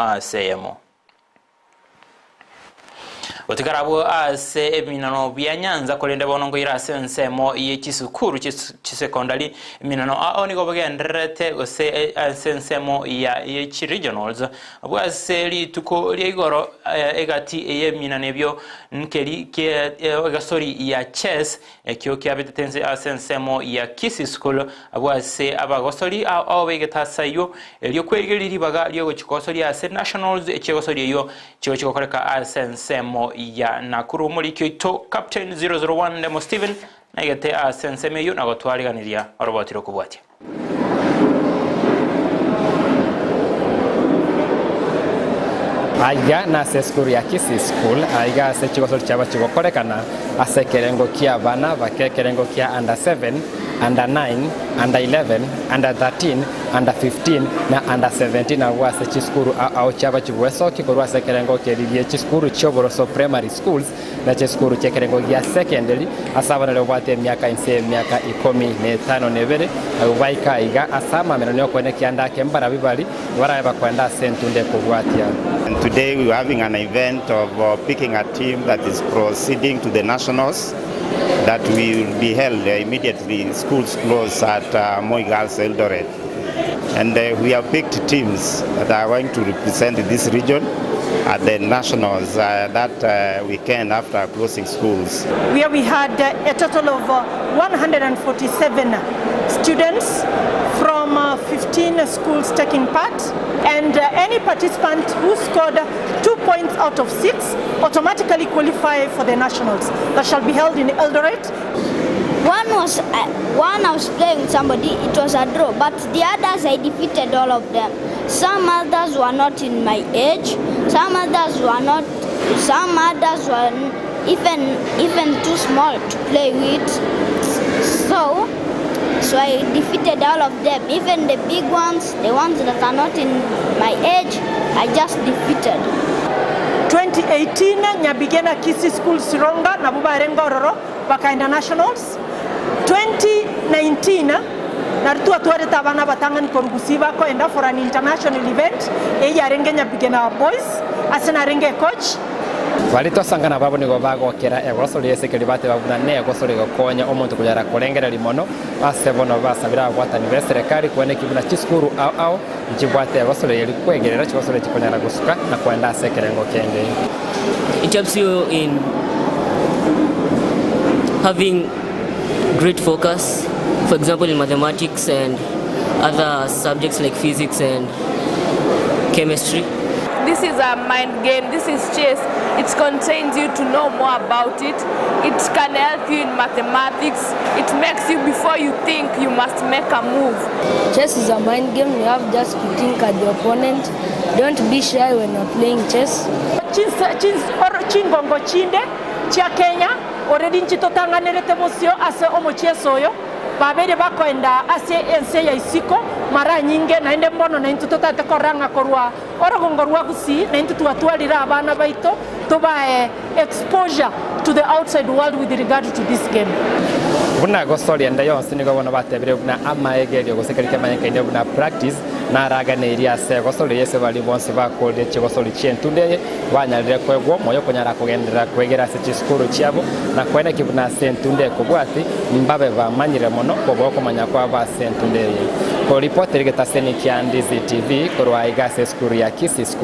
ase eyemo. Gotigara abwo ase ebiminano bia Nyanza, korende bono nkoira ase ensemo ye chisukuru chisekondari, eminano ao nigo bagendererete gose ase ensemo ya ye chiregionals abwo ase rituko ria igoro egati y'eminano ebio nkeri kie egasori ya chess Ekio kiabetete inse ase ensemo ya Kisii School, abwo ase abagosori ao baigete ase ayio, erio kwerigereria ribaga riogochia kogosoria ase Nationals echi'egosoria eyio chigochia gokoreka ase ensemo ya Nakuru. Omoriki oito Captain 001 Ndemo Stephen naigete ase ensemo eyio na gotwariganiria oroboti rokobwatia. Aiga nase esukuru ya Kisii School, aiga ase chigosori chiabo chigokorekana ase ekerengo kia abana bake ekerengo kia under 7, under 9, under 11, under 13, under 15 na under 17 abwo ase chisukuru ao ao chiabo chigwesoki korwa ase ekerengo keria gie chisukuru chioboroso primary schools na chisukuru chi'ekerengo gia secondary ase abana baria babwate emiaka inse y'emiaka ikomi na etano na ebere, abwo baika aiga ase amamera nokoenda kianda ake mbarabi bari barabe bakoenda ase entunda ekobwatia. And today we were having an event of picking a team that is proceeding to the nationals that will be held immediately schools close at Moi Girls Eldoret. And we have picked teams that are going to represent this region at the nationals that weekend after closing schools. Where we had a total of 147 students from 15 schools taking part and any participant who scored 2 points out of 6 automatically qualify for the nationals that shall be held in Eldoret. One was one I was playing with somebody, it was a draw, but the others I defeated all of them. Some others were not in my age, some others were not, some others were even, even too small to play with. So, so I defeated all of them, even the big ones, the ones that are not in my age, I just defeated. 2018 Nyabigena Kisii School Sironga nabwo barenge ororo bakaenda Nationals. 2019 nario twatwarete abana abatang'ani korwa Gusii bakoenda for an international event eyio yarenge Nyabigena Boys ase narenge ecoach. Baria twasangana barabwo nigo bagokera egoso ri'ense keria bateba buna negoso rigokonya omonto konyara korengereria mono. Ase bono basabire ababwatani b'eserekari koenekia buna chisukuru ao ao nchibwate egoso riria rikwegerera chigoso riria chikonyara gosuka na koenda ase ekerengo kende. It helps you in having great focus, for example in mathematics and other subjects like physics and chemistry. This is a mind game, this is chess, it contains you to know more about it, it can help you in mathematics, it makes you before you think you must make a move. Chess is a mind game, you have just to think at the opponent, don't be shy when you're playing chess. Chingongo chinde chia Kenya already nchitotang'anerete bosio ase omochieso oyo, babeire bakoenda ase ense ya isiko mara nyinge, naende mbono naintwe totagete korora ng'a korwa orogongo rwa Gusii naintwe twatwarire abana baito tobae exposure to the outside world with regard to this game. Buna gosoria ende yonsi nigo bono batebire buna amaegerio gose keria kemanyekaine buna practice naraganeirie ase egosori eye ase baria bonsi bakorire chigosori chi'entunda eye banyarire koegwa omoyo okonyara kogenderera kwegera ase chisukuru chiabo na koenekia buna ase entunda ekobwati mbabe bamanyire mono kobua okomanya kwabo ase entunda eye. Koripotera egetaseni kia Ndizi TV korwa aiga ase esukuru ya Kisii School.